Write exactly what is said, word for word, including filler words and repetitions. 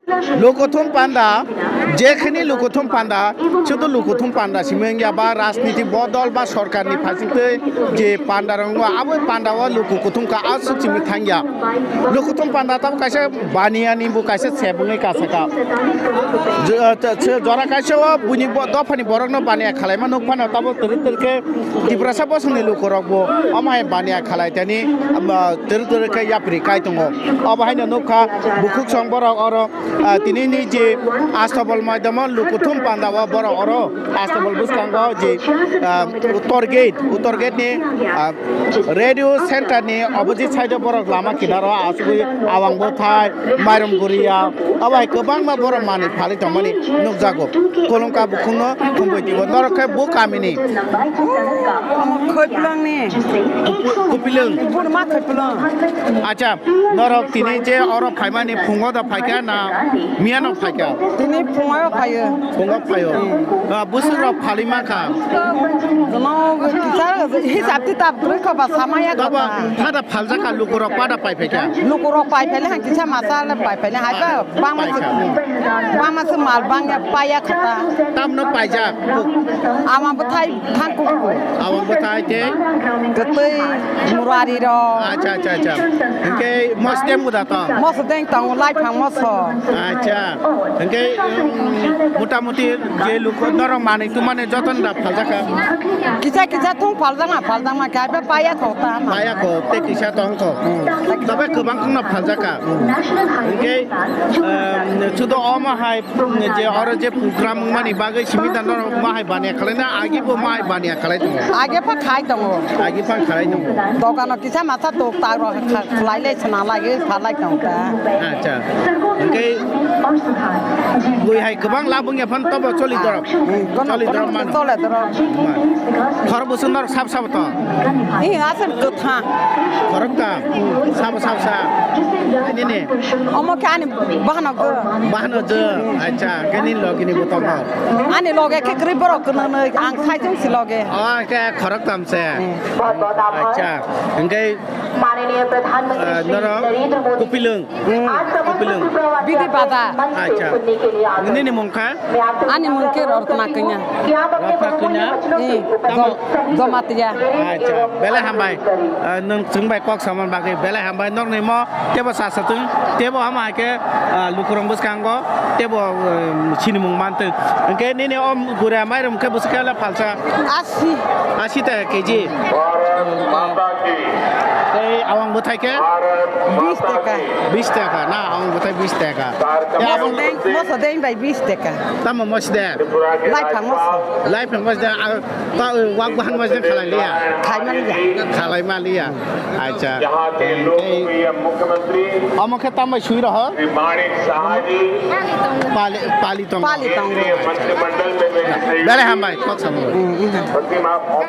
Lukuthum panda, jekhini lukuthum panda, sudu lukuthum panda simi wngya ba rajniti bodol ba sorkarni phaisingtwi je panda rwngo, abo panda o lukukuthum ka aswk simi thangya. Lukuthum panda tamo kaisa baniyani bo kaisa sebwngwi kasaka. Jo-, eh, te-, se jora kaisa o buini bo-, dophani borokno baniya khalaima nuk phano tamo twrwk twrwk khe Tiprasa bosongni lukurok bo omo hai baniya khalaitani, um, twrwk twrwk khe yapri kai tongo. Obo haino nukha bukhuk song borok oro, ah, tinini je Astabal maidamo lukuthum panda o borok oro Astabal bwskango je, ah, Uttor Gate, Uttor Gate ni, ah, Radio Center ni opposite side o borok lama kinaro asugwi Awang Bwthai, Mairum Guria, abo hai kwbangma borok manwi phalwi tongmani nukjago. Kolomka bukhukno thumbai twibo. Norok khe bo kamini? Omo Khoiplwng ni. Kupi-, Kupilwng? Burma Khoiplwng. Acha, norok tini je oro phaimani phungo da phaikha na miyano phaikha? Tini phungo phaio. Phungo phaio. Hmm. Ah, bwswk rok phalwi mankha? Jono kisa hisab titab rwkha ba samaya kha ba. Phada phaljakha lukurok pada pai phaikha? Lukurok pai phaile han kisa masa le pai phaile hai ba bangma se, bangma se mal bangya paya khata. Tamno paijak? Ama bwthai thangkuku. Awang Bwthai tei? Kwtwi Murari rok. Acha, acha, acha. Hingke mosdem guda tong? Mosdem tong, lai phang moso. Acha. Hingke, um, mota moti je luku norok manwi tumani joton da phaljakha? Kisa kisa thung phaljakma, phaljakma khe, abo paya kho ta ma. Paya kho, tei kisa tong kho. Hmm. Tobe kwbang khongno phaljakha. Hingke, um, sudo omo hai, je oro je program wngmani bagwi simi da norok ma hai baniya khalai na, agi bo ma hai baniya khalai tongo? Age pha khai tongo. Agi pha khalai tongo. Dokano kisa masa tok tak rok kha-, khlai lai chwna lai phalai tong ta. Acha. Hingke, bui hai kwbang labung ya phan tobo choli dorok. Hmm, kono, choli kono dorok mano. Chole dorok. Ma. Khorok bwswk norok sab sab to? Ih, aswk kwthang. Khorok ta? Sabo sab sa? Nini? Omo khe ani bahano go. Bahano jo. Acha, khe nini logi ni bo tongo? Ani loge khe kwrwi borok kwrwngwi, ang saichung si loge. O, khe khorok tam se. Hmm. Acha, hingke, ah, noro Kupilwng. Hmm. Kupilwng. Bidi Bazar. Acha. Nini mung kha? Ani mung khe Rotna Kanya. Rotna Kanya? Hmm. Tamo? Jom-, Jamatia. Acha. Belai hambai. Ah, nwng chwng bai kok samani bagwi belai hambai. Nokni mo tebo sa sa tong. Tebo hama hai khe, ah, lukurok bwskango. Tebo, um, sinimung mantwng. Hwnkhe nini o gura mairum khe bwswk khe le phalsa? Asi. Asi taka keji. Tei awang bwthai khe? Bis taka. Bis taka na, awang bwthai bis taka. Tei abang moso deng, moso deng bai bis taka. Tamo moso de? Lai phang moso. Lai phang moso de, ah, ta, wak bahan moso de khalai liya? Khalai maliya. Khalai maliya. Acha. Tei omo khe tamo sui roho? Pali, pali tongo. Pali tongo. Belai hambai, kok samo. Hmm, hmm.